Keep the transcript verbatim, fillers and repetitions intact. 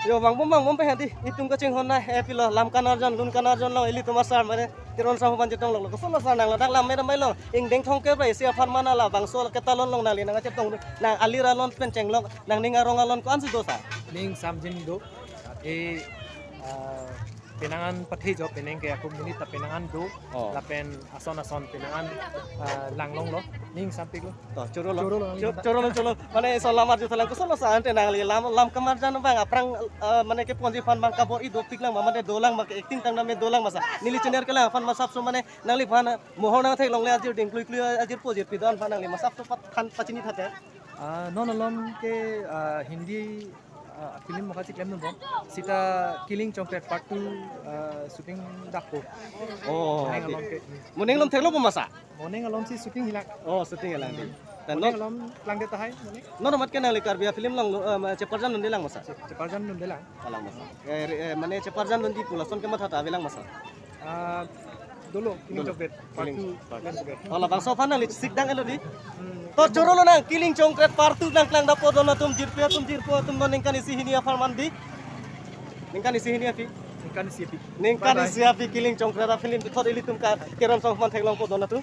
Yo, vangbom vangbom pen hadi, itum kachinghon na, eh, pilo, lam kanarjon, lun kanarjon lo, ilitum asar mane, Teron Sahu aphan chetong lo, koson lo sar nanglo, dak lam me damai lo, ingdeng thongkep ra isi aphan mana la, bangso ketalon long nangli nangchetong, nang alir alon pen chenglok, nangning arong alon ko-ansi do sar? Ning samjin do, eh, ah, penang an pathe jo, penang ke ako monit ta penang an do, Oh. lapen ason ason penang an, ah, langlong lo, ning sampik lo. To, choro lo. Choro lo, Cho-, choro lo, choro lo. Mane so lam arju thalang koson lo sar ante nangli lam, lam kamarjan abang aphrang, eh, mane keponji aphan abang kabor-i dopik lang ma, mane dolang ma, ke acting tang dam me dolang ma sar. Neli channel kelang aphan ma sapso mane nangliphan mohor nangtheklongle ajir ding klui klui ajirpo jirpi do-an aphan nangli ma sapso pat than pachini thatte. Ah, non alom ke, ah, Hindi, ah, film mokha chiklem nunbom. Sita Killing Chongkret Part two, ah, shooting dakpo. Oh, Moning di. alom ke. Moning alom theklo po ma sar? Moning alom si shooting hilang. Oh, shooting hilang di. Dan Moning non, alom klangdet tahai, moning. Non amat ke nangli Karbi film along lo, eh, cheparjan dunde lang ma sar? Che-, cheparjan dunde lang. Alang ma sar. Eh, re-, eh, mane cheparjan dundi pu lason kematha ta avelang ma sar? Ah, dolo, Killing Dolo. Chongkret, Part Killing two, Part Killing Chongkret. Oh, labangso aphan nangli sikdang elo di. Hmm. To choro lo nang, Killing Chongkret Part two nangklang dapo don atum jirpi atum jirpo atum non ningkan isi hini aphan mandi. Ningkan isi hini api. Ningkan isi api. Ningkan Bye bye. isi api Killing Chongkret a-film puthot ilitum ka Teron Sahu aphan theklongpo don atum.